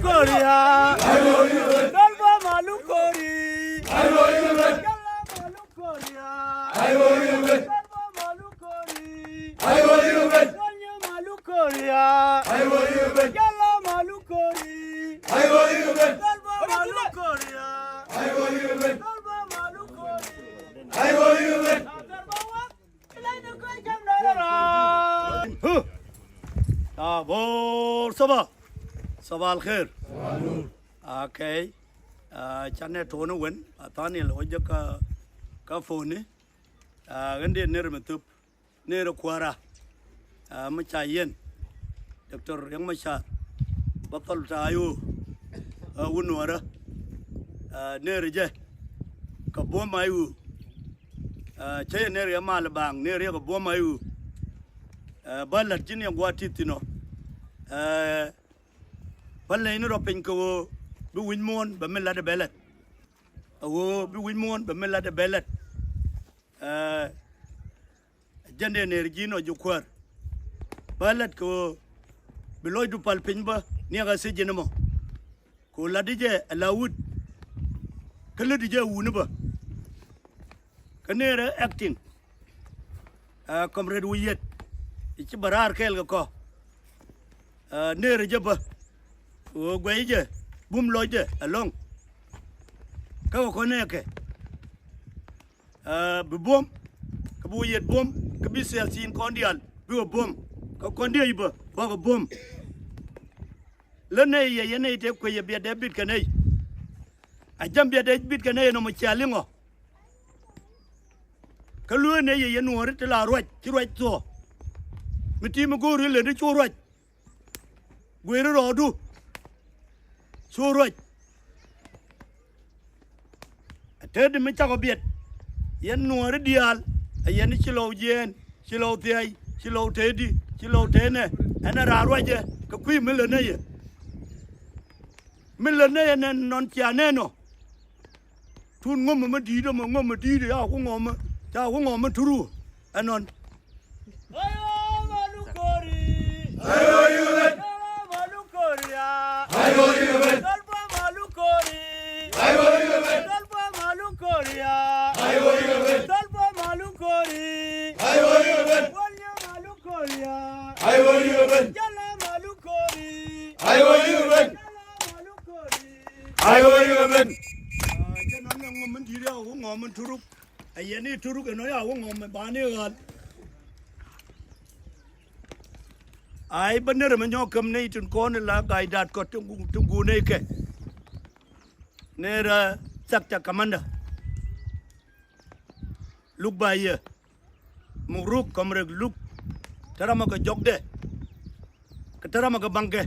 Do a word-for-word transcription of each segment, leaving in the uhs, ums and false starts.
Korea. Salva Maluk Korea. Salva Maluk Korea. Salva Maluk Korea. Salva Maluk Korea. Salva Maluk Korea. Salva Maluk Korea. Huh. Tabor saba. Sabah al khair. Okay. Ah, canɛ toni wen a thani lo jɛ ka, ka foni. Ah, gende ner mi thup, ner kuara. Ah, mi ca yen Doctor Riek Machar, bathal ta ayu. Ah, wun wara. Ah, ner jɛ ka buɔm ayu. Ah, cɛ yɛ ner yɛ mal baŋ, ner yɛ ka buɔm ayu. Ah, ba lat cin yɛ gua tit thinɔ. Ah, ba leny ni rɔ piny kɛ ɣöö bi wi̱c muɔ̱ɔ̱n bɛ mi lat ɛ bɛ lat. A ɣöö bi wi̱c muɔ̱ɔ̱n bɛ mi lat ɛ bɛ lat. Ah, jɛn dee ner ji̱n ɔ ji̱ kuäär. Ba lat kɛ ɣöö bi lɔcdu pal piny bä niɛk a thiec ji̱n ɛmɔ. Kɛ ɣöö latdi jɛ ɛ la wut. Kä lätdi jɛ ɛ wuni bä. Kä ner ɛ acting, ah, Comrade Wi̱i̱ Yɛt, i̱ ci bä raar kɛɛl kɛ kɔ. Ah, ner jɛ bä. Ɣöö guɛy jɛ bum lɔcdɛ ɛlɔ̱ŋ. Kä kɛ kɔn nɛɛkɛ, ah, bi buɔ̱m, kä bi Wi̱i̱ Yɛt buɔ̱m, kä bi siasiin kɔn diaal bi kɛ buɔ̱m. Kä kɔn diaal bä bä kɛ buɔ̱m. Lä nɛy yɛ yɛn nɛy tëë kuecɛ biɛtdɛ bit kɛ nɛy. A jam biɛtdɛ bit kɛ nɛy nɔmɔ cia liŋɔ. Kä luee nɛy yɛ yɛn nuɔ̱ɔ̱ri ti la ruac ci ruac thuɔɔ. Mi ti mi go̱o̱ri lëndi cu ruac. Gueeri rɔɔdu cu ruac. A tëëdi mi cakɔ biɛt. Yɛn nuɔ̱ɔ̱ri diaal a yɛn ci lɔw jiɛɛn, ci lɔw thia̱y, ci lɔw tëëdi, ci lɔw tëënɛ. Ɛn a raar ruacɛ kɛ kui̱ mi lät nɛyɛ. Mi lät nɛyɛ nɛn nɔn cia nɛn ɔ. Tun ŋuɔ̱mɛ mi di̱i̱t ɛmɔ ŋuɔ̱mɛ di̱i̱t ca ku ŋɔmɛ, ca ku ŋɔmɛ turu ɛnɔn. Aywa Maluk Korea. Aywa Maluk Korea. Aywa Maluk Korea. Aywa Maluk Korea. Aywa Maluk Korea. Aywa Maluk Korea. Aywa Maluk Korea. Aywa Maluk Korea. Ai wä yikɛ ben. Jɛ nɔn nɛ ŋuɔ̱m min di̱i̱t ya wä ŋɔ̱m min turuk. A yɛn i̱ turuk ɛnɔ ya wä ŋɔ̱m min bani ɣal. Ai bä nɛrɛ mi nyɔk käm nɛy tin kɔn ila gay dat kɔ tin gu nɛy kɛ. Nɛrɛ cak cak kamanda. Luk ba yɛ. Mukruk kɔmrek luk. Tɛrɛ mɔ kɛ jɔkdɛ. Kɛ tɛrɛ mɔ kɛ baŋkɛ.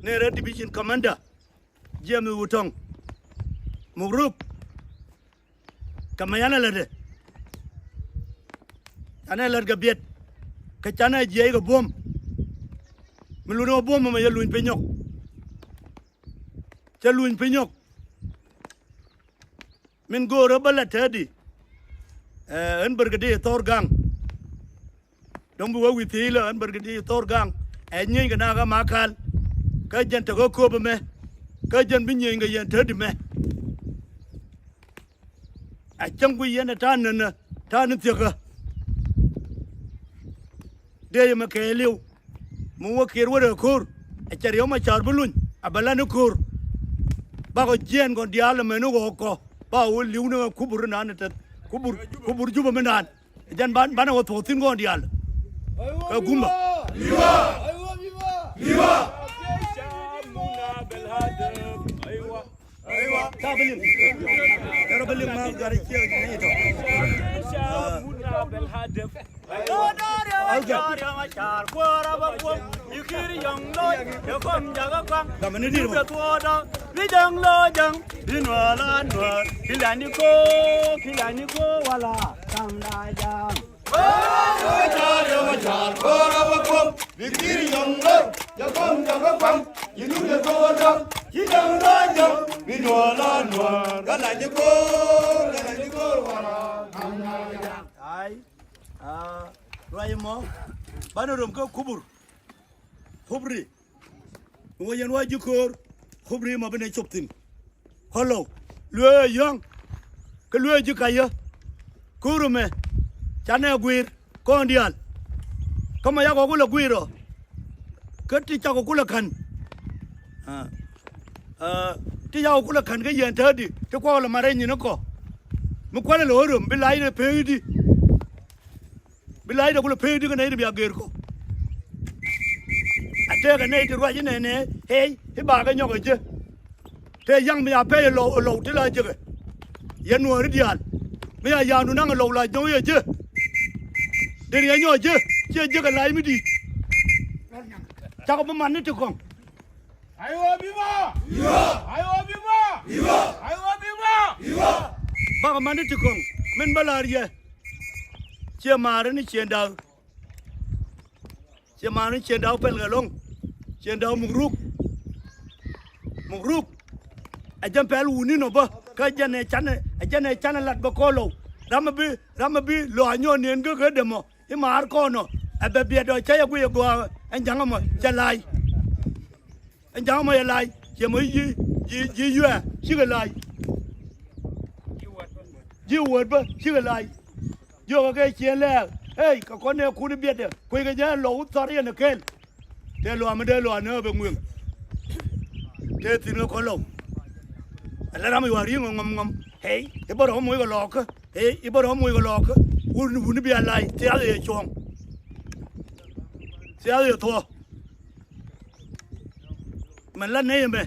Nɛrɛ division commander. James Wutɔŋ. Mukruk. Kɛ mɛ yanɛ lätdɛ. Yanɛ lät kɛ biɛt. Kɛ canɛ jiɛc kɛ buɔ̱m. Mi luni wä buɔ̱m mɛ yɛ luny piny nyɔk. Cɛ luny piny nyɔk. Min go̱o̱rä bä la täätdi. Ɛ, ɣän bärkɛ di thɔr gaŋ. Dɔ̱ŋ bi wä wi̱i̱ thiec lä ɣän bärkɛ di thɔr gaŋ. Ɛ nyieeny kɛ na kä ma kal. Kä jɛn tekä kööp ɛmɛ. Kä jɛn bi nyieeny kɛ yɛn täätdi mɛ. A cäŋ kui̱ yɛn ɛ ta̱a̱ nänä ta̱a̱ ni thiäkä. Dee yɛ mɛ kɛɛliw. Mi wä kiɛɛr wä rɛ ko̱r. Ɛ cɛ riɛw ma ca̱r bi luny a bɛ la ni ko̱r. Bakɔ jiɛɛn kɔn diaal ɛmɛ ni ɣɔɔk kɔ ba wä li̱w ni ɣä kubur inan ɛ tɛth kubur kubur jupä mi naan. Ɛ jɛn ban banɛ wä thuɔ̱k thi̱n kɔn diaal. Ɛ gumä. Liwa. Liwa. Liwa. Aywa. Aywa. Ta̱a̱ bi liŋ. Yɛrɛ bi liŋ ma gari ciɛ ni tɔ. Gamɛ ni dir ma. Bi jaŋ lɔ jaŋ, bi nuɔɔr la nuɔɔr, ki la ni ko, ki la ni ko wala, kam da jaŋ. Ai, a, ruac mɔ, banɛ rom kä kubur, kubri. Wä yɛn wä ji̱ köör. Kup ri ma bi nɛ cop thi̱n. Kɔlɔw luee yɔ̱ŋ. Kä luee ji̱ kayä. Köör mɛ. Canɛ guir kɔn diaal. Kä ma yakɔ kulɛ guir ɔ. Kä ti cakɔ kulɛ ka̱n. Ah. Ah, ti cakɔ kulɛ ka̱n kä yɛn täätdi ti kuakɔ lɛ marɛ nyin kɔ. Mi kualɛ lɛ ɣöö röm bi la̱cdɛ pek i̱di. Bi la̱cdɛ kulɛ pek i̱di kä nɛy ti bia gër kɔ. A tëëkɛ nɛy ti ruac inɛnɛ ëëy i̱ bakɛ nyɔk ɛ jek. Tëë yaŋ mi a pɛy ɛ lɔw, ɛ lɔw ti la jekɛ. Yɛn nuɔɔri diaal mi a ya̱a̱ndu naŋ ɛ lɔw la nyɔk i̱ ɛ jek. Deri ɛ nyɔk ɛ jek ciɛ jek ɛ la̱c mi di̱i̱t. Cakɔ bi man ni ti kɔ̱ŋ. Aiwa bima! Iwa! Aiwa bima! Iwa! Aiwa bima! Iwa! Bakɔ man ni ti kɔ̱ŋ min bä la̱r yɛ. Ciɛ ma̱a̱ri ni ciɛ da̱a̱k. Ciɛ ma̱a̱ni ciɛ da̱w pɛl kɛ lo̱ŋ. Ciɛ da̱w muk ruk. Muk ruk. Ɛ jɛn pɛl wuni nɔ bä kä jɛn ɛ canɛ, ɛ jɛn ɛ canɛ lat bä kɔɔlɔw. Ram ɛ bi, ram ɛ bi lɔ a nyɔɔ niɛn kä kä dɛmɔ. I̱ maar kɔɔnɔ ɛ bɛ biɛt ɔ cä yɛ guic ɛ gɔaa. Ɛn ja̱ŋ ɛmɔ cɛ la̱a̱c. Ɛn ja̱ŋ ɛmɔ cɛ la̱a̱c ciɛ mɔ ji̱, ji̱, ji̱ yuɛ cikɛ la̱a̱c. Ji̱ wäät bä cikɛ la̱a̱c. Jiökɛ kɛ ciëŋ lɛɛk ey kɛ kɔn nɛ kun i̱ biɛtdɛ kueckɛ jɛ lɔw thɔr yɛn ɛ kɛl. Tëë luaam mi dee luaam ni ɣä bɛ ŋueŋ. Tëë thi̱n kɛ kɔn lɔw. Ɛ lɛ ram i̱ wa ri̱i̱ŋ ɛ ŋɔm ŋɔm ey i̱ bä rɔ̱ moc kɛ lɔɔkä ey i̱ bä rɔ̱ moc kɛ lɔɔkä. Wun wun i̱ bia la̱a̱c thiath yɛ cuɔ̱ɔ̱ŋ. Thiath yɛ thuɔ̱ɔ̱. Mɛ la nɛy ɛmɛ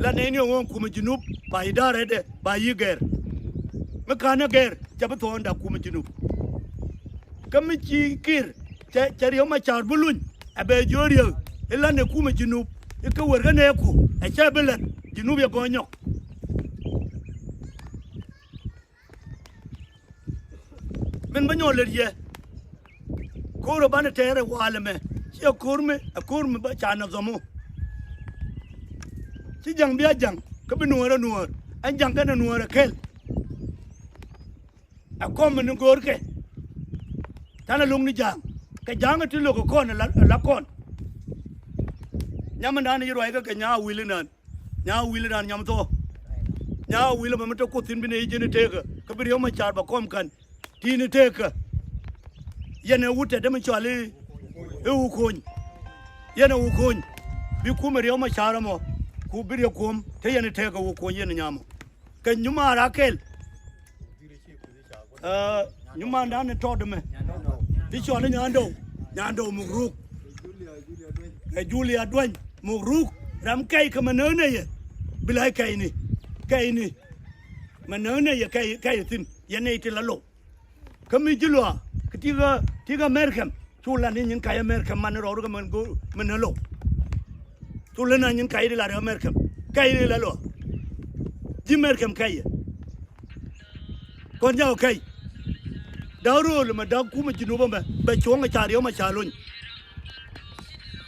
la nɛy ni ɣöö kumɛ Junub ba i̱ da̱rɛ dɛ ba yi̱ gɛr. Mi ka̱n ɛ gɛr ca bi thuɔ̱ɔ̱ŋda kumɛ Junub. Kä mi ci Kiir cɛ, cɛ Riek Macar bi luny ɛ bɛ jiök Riek i̱ la nɛ kumɛ Junub i̱ kä wër kä nɛɛku ɛ cɛ bi lät Junub yɛ gɔ̱nyɔk. Min bä nyɔk lät yɛ. Ko̱r ɛ banɛ tɛɛr ɛ wa̱a̱l ɛmɛ ciɛ ko̱r mi ɛ ko̱r mi bä ca nɛ dhɔmu. Ci ja̱ŋ bia ja̱ŋ kä bi nuäär ɛ nuäär ɛn ja̱ŋ kɛn ɛ nuäär ɛ kɛl. Ɛ kɔm mi ni go̱o̱rkɛ. Canɛ lo̱ŋ ni ja̱a̱ŋ kɛ ja̱a̱ŋ ɛ ti lo̱k ɛ kɔn ɛ la, ɛ la kɔn. Nyam in da̱a̱n i̱ ruac kä kɛ nyaa wi̱i̱l in da̱a̱n. Nyaa wi̱i̱l in da̱a̱n nyam thɔɔ. Nyaa wi̱i̱l in da̱a̱n mi te kuoth thi̱n bi nɛ i̱ ji̱n i̱ teekä kä bi Riek Macar bɛ kɔm ka̱n. Ti̱i̱n i̱ teekä. Yɛn ɛ wut tɛt dämi cɔal i̱, i̱ wä ko̱ny. Yɛn ɛ wä ko̱ny. Bi kumɛ Riek Macar ɛmɔ ku bi Riek kuɔ̱m te yɛn i̱ teekä wä ko̱ny yɛn i̱ nyamɔ. Kɛ nyumaar a kɛl. Ɛ, nyumandan ni tɔt mɛ. Ti cɔl i̱ nyandɔw. Nyandɔw muk ruk. Ɛ Julia Duany muk ruk. Ram kɛy kɛ mɛ näk nɛy yɛ. Bi la kɛyni. Kɛyni. Mɛ näk nɛy yɛ kɛy, kɛy thi̱n. Yɛn nɛy ti la low. Kä mi ji̱ luaak kä ti̱i̱ kä, ti̱i̱ kä Mɛrkɛm. Cu lat ni nyin kac Mɛrkɛm man rɔɔd kä mɛn go̱o̱r mɛn ni lo̱w. Cu lat ni nyin kac di lat kä Mɛrkɛm. Kac di la luaak. Ji̱ Mɛrkɛm kac yɛ. Kɔn jakä kac. Da̱k ro̱o̱l mɛ da̱k kumɛ Junub ɛmɛ bɛ cuɔ̱ŋ ɛ ca Riek Macar lony.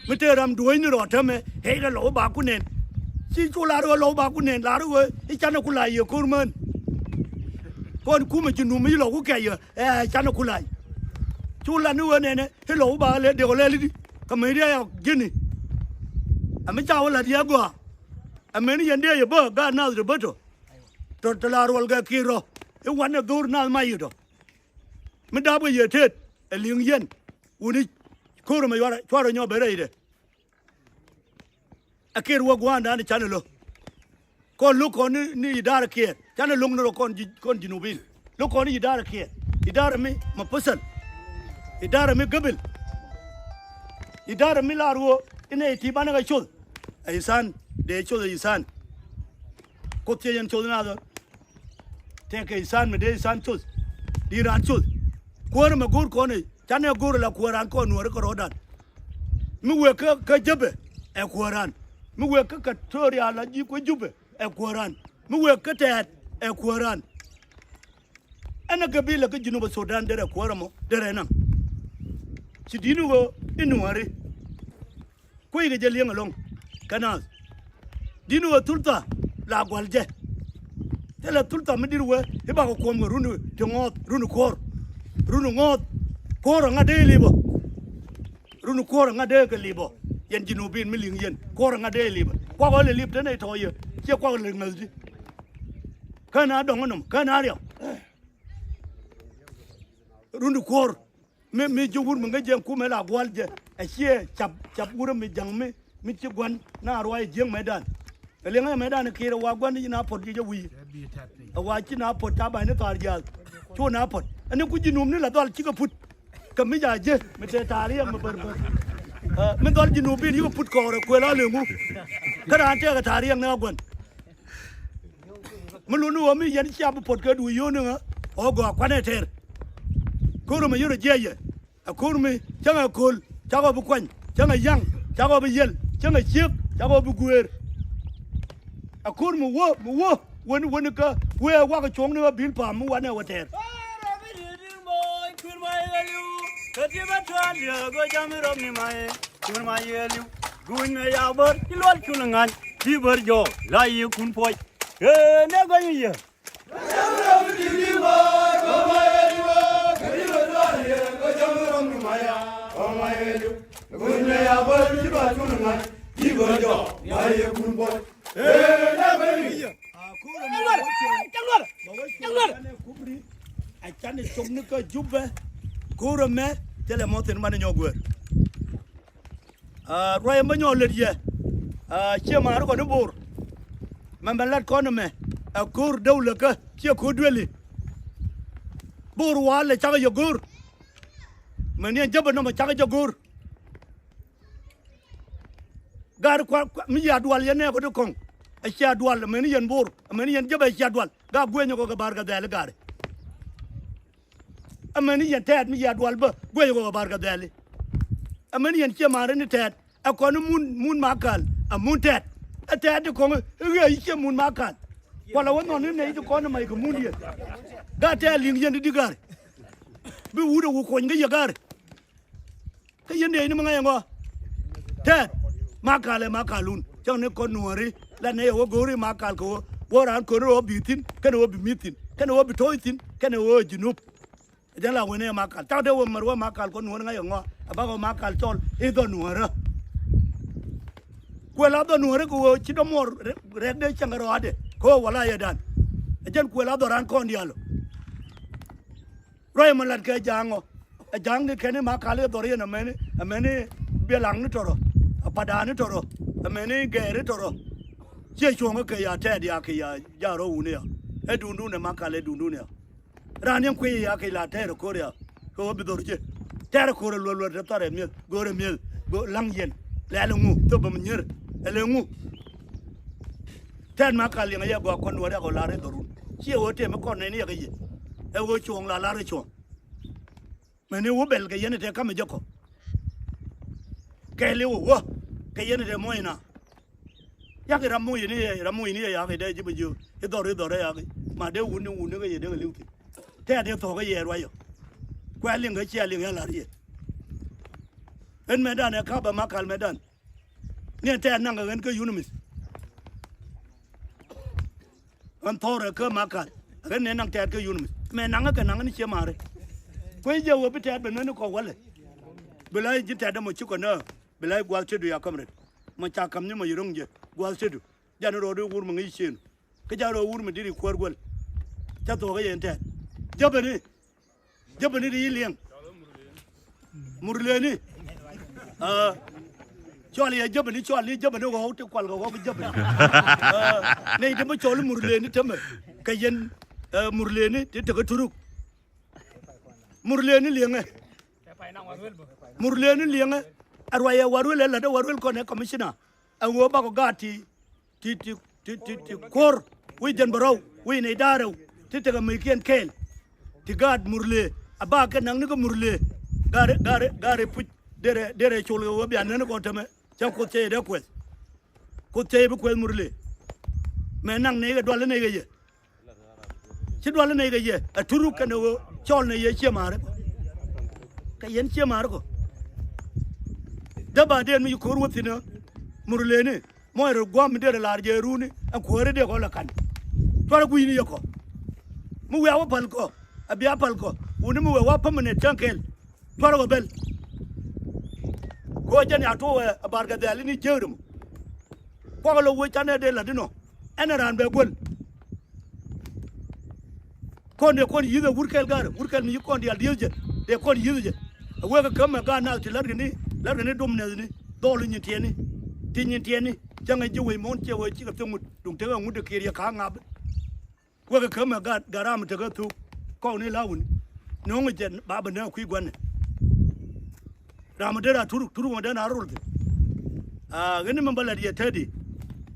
Mi tëë ram duɔ̱ɔ̱cni rɔ täämɛ ëë kɛ lɔw i̱ ba ku nɛn. Ci cu lar ɣöö lɔw i̱ ba ku nɛn lar ɣöö i̱ canɛ ku lac yɛ ko̱r mään. Kɔn kumɛ Junub mi ci lɔw ku kɛc yɛ ɛ canɛ ku lac. Cu lar ni ɣöö nɛnɛ i̱ lɔw i̱ ba lɛ dek ɔ lɛl i̱di kɛ mec riac ɔ ji̱ni. Ɛ mi ca wä la̱t yɛ gɔaa. Ɛ meni yɛn dee yɛ bä gaat nath rɛ bä tɔ. Tɔ tɔ la ruɔl kɛ ki̱i̱r rɔ i̱ wanɛ dho̱r nath mac yɛ tɔ. Mi da̱a̱p kɛ yɛ tet ɛ li̱ŋ yɛn. Wuni ko̱r ɛmɛ cuarɛ nyɔk ben rɛydɛ. Ɛ kiɛɛr wä gua̱a̱ndan canɛ lo̱. Kɔn lo̱ kɔn ni, ni idaarɛ kiɛɛr canɛ lo̱ŋ ni rɔ kɔn ji̱, kɔn Junubin. Lo̱ kɔn ni idaarɛ kiɛɛr. Idaarɛ mi ma päthɛl. Idaarɛ mi gäbil. Idaarɛ mi laar ɣöö inɛ iti banɛ kɛ coth. Ɛ ithan dee coth ɛ ithan. Kuoth ciɛ yɛn coth naath ɣä. Tëëkɛ ithan mi dee ithan coth. Di raan coth. Kuäär mɛ go̱o̱r kɔn i̱ canɛ go̱o̱r la kuäär raan kɔn nuɔ̱ɔ̱ri kɛ rɔ̱dan. Mi wek kä, kä Jäpɛ ɛ kuäär raan. Mi wek kä Kɛtoria la ji̱ kuɛ Jupɛ ɛ kuäär raan. Mi wek kä Tɛɛt ɛ kuäär raan. Ɛn ɛ gabila kä Junub Sudan derɛ kuäär ɛmɔ derɛ naŋ. Ci di̱t ni ɣöö i̱ nuɔ̱ɔ̱ri. Kui̱ kɛ jɛ li̱eŋ ɛlɔ̱ŋ kɛ naath. Di̱t ni ɣöö thultha la gua̱l jɛ. Thilɛ thultha mi di̱t wee i̱ bakɛ kuɔ̱m kɛ run ti ŋɔ̱ɔ̱th run kuɔ̱r. Run ŋɔ̱ɔ̱th kuɔ̱r ɛ ŋa̱t dee li̱pɔ. Run kuɔ̱r ɛ ŋa̱t dee kɛ li̱pɔ. Yɛn Jinubin mi liŋ yɛn kuɔr ŋa̱t dee lipä. Kuak ɣɔl ɛ lip te nɛy tɔ̱ yɛ. Ciɛ kuak lɛ ŋäth di. Kä na dɔ̱ŋ nɔm kä na riɛw. Run di kuɔr. Mi, mi ji̱ wur mi ŋäc jɛ kumɛ la gua̱l jɛ. Ɛ ciɛ cap, cap wurä mi ja̱ŋ mi, mi ci gua̱n na ruac jiäŋ mɛtdan. Ɛ liŋ ɛ mɛtdan kiɛɛr ɛ wa gua̱n i̱ na puɔt ji̱ jɛ wi̱i̱. Ɛ wa ci na puɔt ca ba̱ny ni thar jiaath. Cu na puɔt. Ɛn ni ku Jinub ni la dhɔl cikɛ put. Kɛ mi ja jɛ mi tëë ta̱a̱ riɛm mi bär bär. Ɛ, mi dhɔl Jinubin yikɛ put kɔɔr ɛ kuël a leŋu. Kä raan tëëkɛ ta̱a̱ riɛm ni a gua̱n. Mi luni ɣöö mi yɛn cia bi puɔt kɛ duc yio̱o̱ni ɣä ɣä gɔaa kuanɛ tɛr. Ko̱r mi yio̱r jiɛc yɛ. Ɛ ko̱r mi cäŋ ɛ ko̱l cakɔ bi kuany, cäŋ ɛ yaŋ cakɔ bi yɛl, cäŋ ɛ ciek cakɔ bi guëër. Ɛ ko̱r mi wä mi wä wen wen kä wee wakɛ cuɔ̱ŋni ɣä bil pa̱a̱m mi wanɛ wä tɛr. Guny mɛ ya bär ci luɔl cul ŋa̱ny ci bär jɔɔk la yi kun puɔc. Ee, nɛ gɔny yɛ. A canɛ cok ni kä Jubɛ. Ko̱r ɛmɛ thilɛ mɔ thi̱n manɛ nyɔk guer. Aa, ruac ɛmɛ nyɔk lät yɛ. Aa, ciɛ ma̱a̱r kɔn i̱ Bor. Mɛmɛ lat kɔn ɛmɛ ɛ ko̱r däw lɛ kä ciɛ ko̱r dueli. Bor wa̱a̱ lɛ cakɛ jɛ go̱o̱r. Mɛn yɛn jäpɛ nɔmɔ cakɛ jɛ go̱o̱r. Ga̱r kua, kua, mi yɛ adual yɛn nɛɛkɔ ti kɔŋ. Ɛ ciɛ adual, mɛn yɛn Bor, mɛn yɛn jäpɛ ɛ ciɛ adual. Ga̱r guenyɛ kɔ kɛ ba̱a̱r kɛ dhɛɛl i̱ ga̱ri. Amäni yɛn tɛɛt mi yɛ dual bä guec kɔ bar kɛ dhɛli. Amäni yɛn ciɛ ma̱a̱ri ni tɛɛt. Ɛ kɔn mun, mun Makal a mun tɛɛt. Ɛ tɛɛt ti kɔŋ i̱ ɣëë i̱ ciɛ mun Makal. Kualɛ wä nhɔn ni nɛy ti kɔn i̱ mac kɛ mun yɛn. Gaa tɛɛt li̱ŋ yɛn ti di ga̱ri. Bi wut ɛ wä kuɔny kä yɛ ga̱ri. Kä yɛn dee ni mi ŋa̱c ɛŋɔ. Tɛɛt Makal ɛ Makalun cäŋ ni kɔn nuɔ̱ɔ̱ri. La nɛy ɛ wä go̱o̱ri Makal kɛ wä wä raan köni wä bi thi̱n kɛnɛ wä bi mi̱th thi̱n kɛnɛ wä bi to̱o̱c thi̱n kɛnɛ wä Junub. Ɛ jɛn la wen ɛ Makal cak dee wä mär wä Makal kɔn nuɔ̱ɔ̱ri ŋa̱c ɛŋɔ. Ɛ bakɛ wä Makal cɔl i̱ dhɔ nuɔ̱ɔ̱rä. Kuël a dhɔ nuɔ̱ɔ̱ri kɛ wä ci dɔ̱muɔr rɛk dee cäŋ kɛ rɔaadɛ kɛ wä wala yɛ dan. Ɛ jɛn kuël a dhɔ raan kɔn diaal. Ruac ɛmɔ lat kɛ ja̱a̱ŋ ɔ. Ɛ ja̱a̱ŋ ni kɛn i̱ Makal i̱ dhɔr yɛn ɛmɛni, ɛmɛni biɛlaŋni tɔrɔ, ɛ pa̱da̱a̱ni tɔrɔ, ɛmɛni gɛɛri tɔrɔ. Ciɛ cuɔ̱ŋ kɛ ya tɛɛt ya kɛ ya ja̱a̱r ɔ wuni ya. Ɛ duundun ɛ Makal ɛ duundun ya. Raan yɛn kui̱ ya kɛ la tɛɛr ɛ ko̱r ya. Kɛ ɣöö bi dhɔr ciɛ tɛɛr ɛ ko̱r ɛ luɛl luɛl te thar ɛ mi̱eth go̱o̱r ɛ mi̱eth go̱o̱r la̱ŋ yɛn. Lɛl ɛ ŋu thop ɛm nyier ɛ lɛ ŋu. Tɛɛt Makal liŋ ɛ yɛ gɔaa kɔn nuɔ̱ɔ̱r ya kɛ lar i̱ dhɔrun. Ciɛ ɣöö tëë mi kɔn nɛn yɛ kɛ yɛ. Ɛ ɣöö cuɔ̱ŋ la lar i̱ cuɔ̱ŋ. Mɛni wä bɛl kɛ yɛn ɛ tɛ kamɛ jɛ kɔ. Kɛɛli wä wä kɛ yɛn ɛ tɛ muɔ̱c na. Yak i̱ ram muɔ̱c ni yɛ ram muɔ̱c ni yɛ yak i̱ dee ji̱ bä jiö i̱ dhɔr i̱ dhɔr ɛ yak i̱ ma dee wuni wuni kɛ yɛ dee kɛ li̱w thi̱n. Tɛɛt i̱ thɔk ɛ yɛ ruac yɔ. Kuɛ liŋ kɛ cia liŋ yɛ la̱r yɛ. Ɣän mɛtdan ɛ kap ɛ Makal mɛtdan. Ni ɛ tɛɛt naŋ kɛ ɣän kä yunimith. Ɣän thɔrɛ kä Makal ɣän nɛ naŋ tɛɛt kä yunimith mɛ naŋä kɛ naŋä ni ciɛ ma̱a̱ri. Kuec jɛ wä bi tɛɛt bɛ nöni kɔ walɛ. Bi la ji̱ tɛɛt dämɔ ci kɔ nä bi la ji̱ gua̱th cädu ya käm rɛt. Mɔ ca ka̱m ni mɔ yi ro̱ŋ jɛ gua̱th cädu. Jan rɔɔd i̱ wur mi ŋi̱i̱c cien kä ca rɔɔd wur mi diri kuäär guäl. Ca thuɔ̱kä yɛn tɛɛt jäpɛni. Jäpɛni di yi liɛŋ. Murleni. Aa, cɔal yɛ jäpɛni cɔal ni jäpɛni ɣɔw ti kual kɛ ɣɔw bi jäpɛni. Aa, nɛy ti mi cɔl Murleni tämɛ kɛ yɛn. Aa, Murleni ti tekä turuk. Murleni liɛŋɛ. Murleni liɛŋɛ. Ɛ ruacɛ Warwel ɛ la̱t ɛ Warwel kɔn ɛ commissioner. Ɛ ɣöö bakɔ gaat ti ti, ti, ti, ti, ti kuɔr wi̱i̱ jɛn bärɔw wi̱i̱ nɛy da̱rɛw ti tekɛ meckiɛn kɛɛl. Ti gaat Murle a ba kɛ naŋni kä Murle. Ga̱rɛ, ga̱rɛ, ga̱rɛ puc derɛ, derɛ col kɛ wä bia neni kɔn tämɛ. Cä Kuoth cɛ yɛ dee kuɛth. Kuoth cɛ yɛ bi kuɛth Murle. Mɛ naŋ nɛy kɛ dual nɛy kɛ yɛ. Ci dual nɛy kɛ yɛ a turuk kɛnɛ ɣöö cɔl nɛy yɛ ciɛ ma̱a̱ri kɔ. Kɛ yɛn ciɛ ma̱a̱ri kɔ. Dee ba dee mi ci ko̱r wä thi̱n ɣä Murleni. Mɔc rɔ gua̱a̱m mi derɛ la̱r jɛ runi ɛn kuääri dee kɔ lɛ ka̱n. Cuarɛ gui̱ni yɛ kɔ. Mi wiaa wä päl kɔ a bia päl kɔ wuni mi wee wa permanent cäŋ kɛl. Cuarɛ kɔ bɛl. Kɛ ɣöö jɛn ya tuɔɔk ɛ Bar Gɛdhɛl i̱ ni jiääk ri mɔ. Kuak lɔ wec canɛ dee la̱t inɔ. Ɛn ɛ raan bɛ guäl. Kɔn dee kɔn yi̱th ɛ wur kɛl ga̱rä, wur kɛl mi ci kɔn diaal dieth jɛ, dee kɔn yi̱th jɛ. Ɛ wek ɛ kämɛ gaat nath ti la̱t kɛ ni, la̱t kɛ ni dom nɛthni, dhɔl nyin tiɛni, ti nyin tiɛni, cäŋ ɛ ji̱ wec muɔ̱ɔ̱n ciɛ wee cikɛ thiäŋ ŋut, duŋ tekɛ ŋut ɛ kiɛɛr yɛ ka̱a̱ŋ ŋa̱p. Wek ɛ kämɛ gaat, gat ram tekɛ thuk, kɔk ni la wuni. Nööŋ jɛ ba bɛ nääk kui̱ gua̱nɛ. Ram mi dee ra turuk, turuk mi dee na rol thi̱n. Aa, ɣän ni mɛ bä la̱t yɛ tɛt i̱,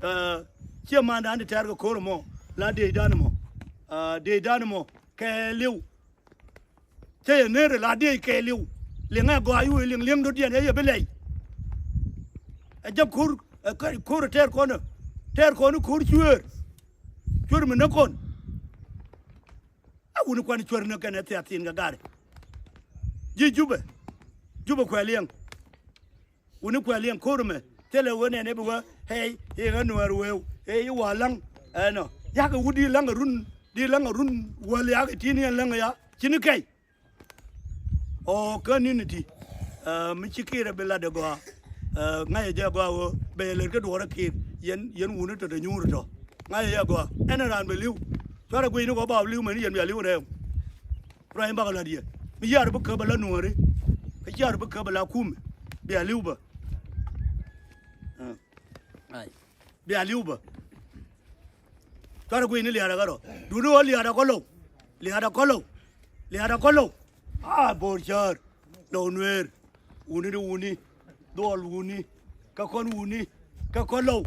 aa, ciɛ mandan ti tɛ̈r kɛ ko̱r ɛmɔ, la dëëcdan ɛmɔ. Aa, dëëcdan ɛmɔ kɛɛliw. Cä yɛ ner la dëëc kɛɛliw. Liŋɛ gɔaa i̱ wëë liŋ li̱eŋ do̱diɛn ɛ yɛ bi lɛy. Ɛ jɛ ko̱r, ɛ ko̱r ɛ tɛɛr kɔn ɛ. Tɛɛr kɔn i̱ ko̱r cuëër. Cuëër mi näk kɔn. A wuni kuan cuär ni kɛn ɛ thiathin kɛ gari. Ji̱ Jubɛ. Jubɛ kuɛ liɛŋ. Wuni kuɛ liɛŋ ko̱r mɛ. Thilɛ wee nɛn ɛ bi wee, hey, i̱ ɣän nuɛɛr weew, hey, i̱ wa laŋ. Ɛnɔ. Yakɛ wut di laŋ a run, di laŋ a run wäl yakɛ tin yɛn laŋ ya. Ci ni kɛy. Ɔ, kä ni̱n ti. Ɛ, mi ci Kiir ɛ bi lat ɛ gɔaa. Ɛ, ŋa̱cɛ jɛ gɔaa ɣöö bɛ yɛ lät kä duɔ̱ɔ̱rä Kiir. Yɛn, yɛn wuni tɔ̱ te nyuur tɔ̱. Ŋa̱cɛ jɛ gɔaa. Ɛn raan bɛ li̱w. Cuarɛ guic ni kɔ ba li̱w mɛn yɛn bia li̱w rɛɛw. Ruac in bakɔ la̱t yɛ. Mi ciaar bi käp ala nuɔ̱ɔ̱ri. Kä ciaar bi käp ala kumɛ. Bia li̱w bä. Ɛ. Ai. Bia li̱w bä. Cuarɛ guic ni lia̱a̱dɛ kärɔ. Duuni ɣöö lia̱a̱dɛ kɔlow. Lia̱a̱dɛ kɔlow. Lia̱a̱dɛ kɔlow. A bo̱o̱r cäär. Lo̱w nueer. Wuni di wuni. Dhuɔl wuni. Kä kɔn wuni. Kä kɔlow.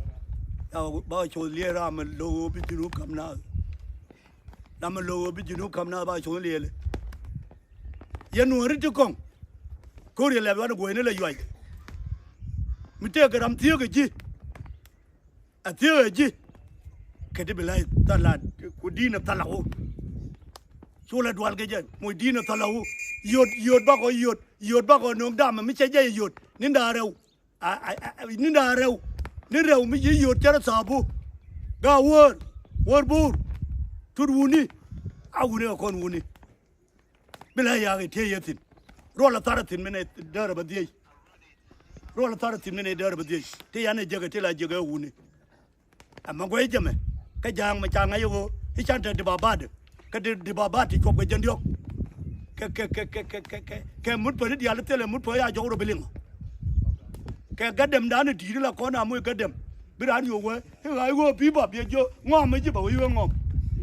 Ya ba coth liɛɛr ram mi lo̱w ɣöö bi ji̱n wä ka̱m naath. Ram mi lo̱w ɣöö bi ji̱n wä ka̱m naath ba coth liɛɛlɛ. Yɛn nuɔ̱ɔ̱ri ti kɔ̱ŋ. Ko̱r yɛ lɛp ɣän guɔ̱cni la yuac. Mi tëëkɛ ram thiëëk ɛ ji̱. A thiëëk ɛ ji̱. Kɛ ti bi la̱c thalat ku di̱n ɛ thala ɣöö. Cu lɛ dual kɛ jɛ moc di̱n ɛ thala ɣöö. Yot, yot bakɔ, yot, yot bakɔ no̱o̱ŋ dam mi cɛ jɛ yot. Ni da̱a̱ rɛw. A, a, a, ni da̱a̱ rɛw. Ni rɛw mi ci yot cɛ rɔ thaap ɣöö. Ga̱a̱ wäär. Wäär bo̱o̱r. Tut wuni. A wuni kɛ kɔn wuni. Bi la yak i̱ tiey yɛ thi̱n. Ruɔl a thar a thi̱n mi nɛ däär a bä dhiec. Ruɔl a thar a thi̱n mi nɛ däär a bä dhiec. Ti yan ɛ jek ɛ ti la jek ɛ wuni. Ɛmɛ guɛc jɛ mɛ. Kä ja̱a̱ŋ mɛ ca ŋa̱c ɛ ɣöö i̱ can te di ba ba̱a̱dɛ. Kä di, di ba ba̱a̱d ti cuɔp kɛ jɛn diɔ̱k. Kɛ, kɛ, kɛ mut päni diaal i̱ thilɛ mut päni a jɔk rɔ bi liŋ. Kɛ gat dɛm da̱a̱n i̱ di̱i̱t ila kɔn a moc gat dɛm. Bi raan yo̱o̱k wee. I̱ ɣaac ɣöö bi̱i̱ ba biɛ jiö ŋɔm mi ji̱ ba wee wee ŋɔm.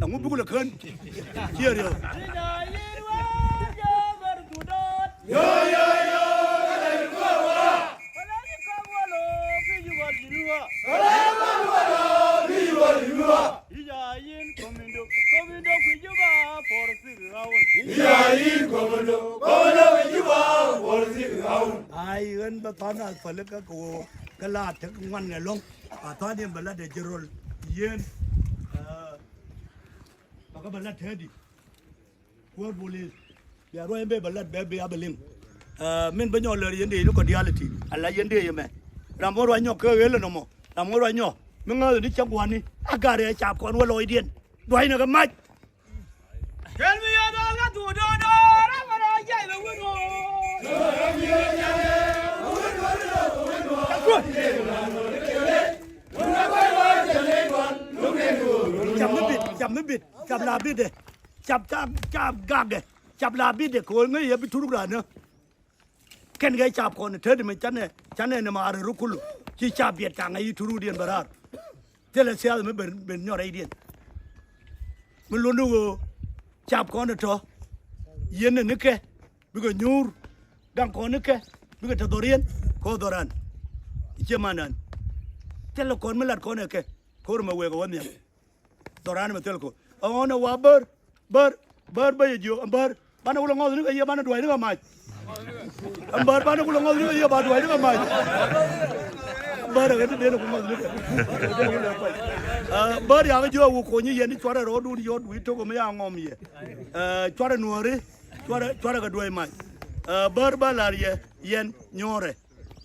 Ɛŋu buk lɛ kään. Ciɛ riɛk. Yo, yo, yo, kɛ lɛ ni kuäär wä. Kɛ lɛ ni kuäär wä lo, bi ji̱ wä ji̱ ni wä. Kɛ lɛ ni kuäär wä lo, bi ji̱ wä ji̱ ni wä. I̱ ca yin kɔmindo, kɔmindo kui̱ ji̱ ba puɔr thik ɣaun. I̱ ca yin kɔmindo, kɔmindo kui̱ ji̱ ba puɔr thik ɣaun. Ai, ɣän bä tha̱a̱n a pälikä kɛ ɣöö kä la tek ŋuan ɛlɔ̱ŋ. A tha̱a̱n in bɛ lat ɛ jɛ rol yien. Ɛ, bɛ kä bɛ lat täätdi. Kuäär bolis. Bia ruac in bɛ bɛ lat bɛ bia bɛ liŋ. Ɛ, min bä nyɔk lär yɛn dee ni kɔ diaal iti. Ala yɛn dee yɛ mɛ. Ram mɔ ruac nyɔk kä ɣel ɛnɔmɔ. Ram mɔ ruac nyɔk. Mi ŋääth ni cä gua̱ni. A ga̱r ɛ cap kɔn wä lɔcdiɛn. Dua̱cnɛ kɛ mac. Cap mi bit, cap mi bit, cap la bitdɛ, cap, cap, cap gakdɛ, cap la bitdɛ kɛ ɣöö ŋäc yɛ bi turuk raanä. Kɛn kɛ cap kɔn ɛ tet mɛ canɛ, canɛ ni maarɛ rukulu. Ci cap biɛt ca ŋäc yi turuudiɛn bɛ raar. Thilɛ thiath mi ben, ben nyɔr rɛydiɛn. Mi luni ɣöö cap kɔn ɛ tɔ. Yɛn ni kɛ bikɛ nyuur. Gaŋ kɔn ni kɛ bikɛ te dhɔriɛn kɛ ɣöö dhɔran. I̱ ciɛ mandan. Thilɛ kɔn mi lat kɔn ɛ kɛ ko̱r mɛ wek ɛ wä nhiam. Dhɔran mɛ thil ko. Ɛ ɣɔn ɛ wa bär, bär, bär bä yɛ jiö, ɛn bär. Banɛ wulɛ ŋɔth ni kɛ yɛ banɛ duay ni kɛ mac. Ɛn bär banɛ wulɛ ŋɔth ni kɛ yɛ ba duay ni kɛ mac. Bär ɛ ɣän ti den ku ŋɔth ni kɛ. Ɛ, bär yakɛ jiö wu konyi yɛn ni cuarɛ rɔɔdun yɔt wi̱i̱ tok mi ya ŋɔm yɛ. Ɛ, cuarɛ nuɔ̱ɔ̱ri, cuarɛ, cuarɛ kɛ duay mac. Ɛ, bär bä lar yɛ, yɛn nyuɔ̱ɔ̱rɛ.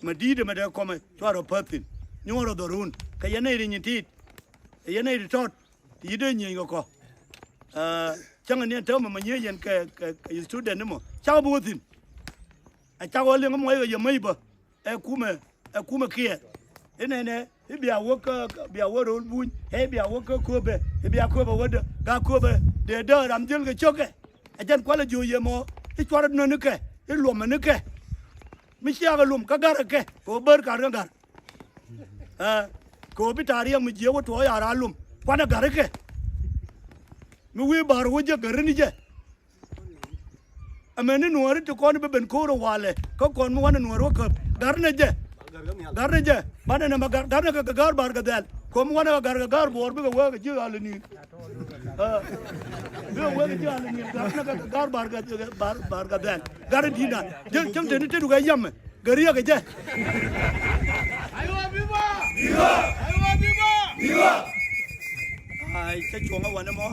Mɛ di̱i̱t ɛmɛ dee kɔmɛ, cuarɛ päthin. Nyuɔ̱ɔ̱rɛ dhɔrun. Kɛ yɛn nɛy ri nyin ti̱i̱t. Ɛ yɛn nɛy ri tɔt. Ti yi dee nyieny kɛ kɔ. Ɛ, cäŋɛ ni ɛn täämɛ mɛ nyieny yɛn kɛ, kɛ, kɛ student ni mɔ. Cakɔ bi wä thi̱n. Ɛ cakɔ liŋ mɔ yɛ yɛ mäc bä. ɛ kumɛ, ɛ kumɛ kiɛɛr. Inɛnɛ i̱ bia wä kä, bia wä ro̱l buny, ɛ bia wä kä köpɛ, i̱ bia köpɛ wä dä, ka köpɛ dee dä ram dhil kɛ cäkɛ. Ɛ jɛn kualɛ jiö yɛ mɔ i̱ cuarɛ nönikɛ, i̱ luɔmɛ nikɛ. Mi ciakɛ lum kä garɛ kɛ kɛ wä bär kar kä gar. Ɛ kɛ wä bi ta̱a̱ riɛk mi jiɛ wä tuɔɔk ya raa lum kuanɛ garɛ kɛ. Mi wi̱i̱ ba̱r wä jɛ gäri ni jɛ. Amäni nuɔ̱ɔ̱ri ti kɔn bi ben ko̱o̱r ɛ walɛ kä kɔn mi wanɛ nuɔ̱ɔ̱ri wä käp garnɛ jɛ. Garnɛ jɛ banɛ nɛ ma gar garnɛ kɛ kɛ ga̱r bar kɛ dhɛl kɔn mi wanɛ kɛ gar kɛ ga̱r buɔɔr bikɛ wee kɛ ji̱ ɣal ɛ ni̱i̱r. Bikɛ wee kɛ ji̱ ɣal ɛ ni̱i̱r garnɛ kɛ kɛ ga̱r bar kɛ bar bar kɛ dhɛl. Garnɛ di̱i̱na jɛ cäŋ teni tet wee yamɛ. Gɛ riɛk ɛ jɛ. Aywa biba. Biba. Aywa biba. Biba. Ay cä cuɔ̱ŋ ɛ wanɛ mɔ.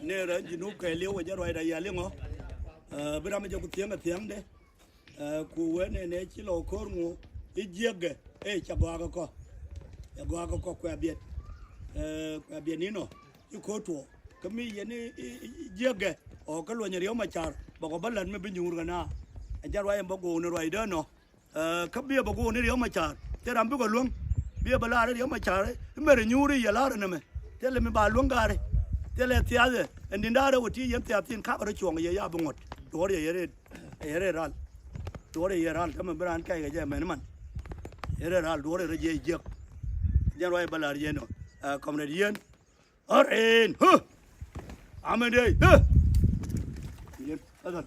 Ni rɛ ji̱ nup kɛ li̱w ɛ jɛ ruacda yɛl iŋɔ. Bi ram ɛ jɛ ku thiäŋ ɛ thiäŋdɛ. Ku wee nɛnɛ ci lɔ ko̱r ŋu i̱ jiäkɛ ɛ cɛ gɔakɛ kɔ. Cɛ gɔakɛ kɔ kuɛ biɛt. Kuɛ biɛt ni nɔ. Ci ko̱r tuɔɔk kä mi yɛn i̱ jiäkɛ ɔ kä luɔ̱nyɛ Riɛk Macar bɛ kɔ bä la̱t mi bi nyuur kɛ na. Ɛ jɛn ruac ɛn bä go̱o̱k ni ruacdä nɔ. Kä biɛ bɛ go̱o̱k ni Riɛk Macar thil ram bikɛ luäŋ. Biɛ bɛ laar i̱ Riɛk Macar i̱ mɛr i̱ nyuur i̱ yɛ la̱r ɛn ɛmɛ. Thilɛ mi ba luäŋ gaari. Thilɛ thiathɛ ɛn di̱n da̱a̱r ɛ wä ti yɛn thiath thi̱n ka̱k rɔ cuɔ̱ɔ̱ŋ yɛ ya bi ŋuɔ̱t duɔ̱ɔ̱r yɛ yɛ rɛɛt. Ɛ yɛ rɛɛt ral. Duɔ̱ɔ̱r yɛ yɛ ral kä mɛ bi raan kɛc kɛ jɛ mɛn man. Yɛ rɛɛt ral duɔ̱ɔ̱r yɛ rɔ jɛ jiäk. Jɛn ruac bä la̱r yɛn ɔ. Comrade yɛn. Ɣän ɛn hä. Amɛn dee hä. Yɛn hä.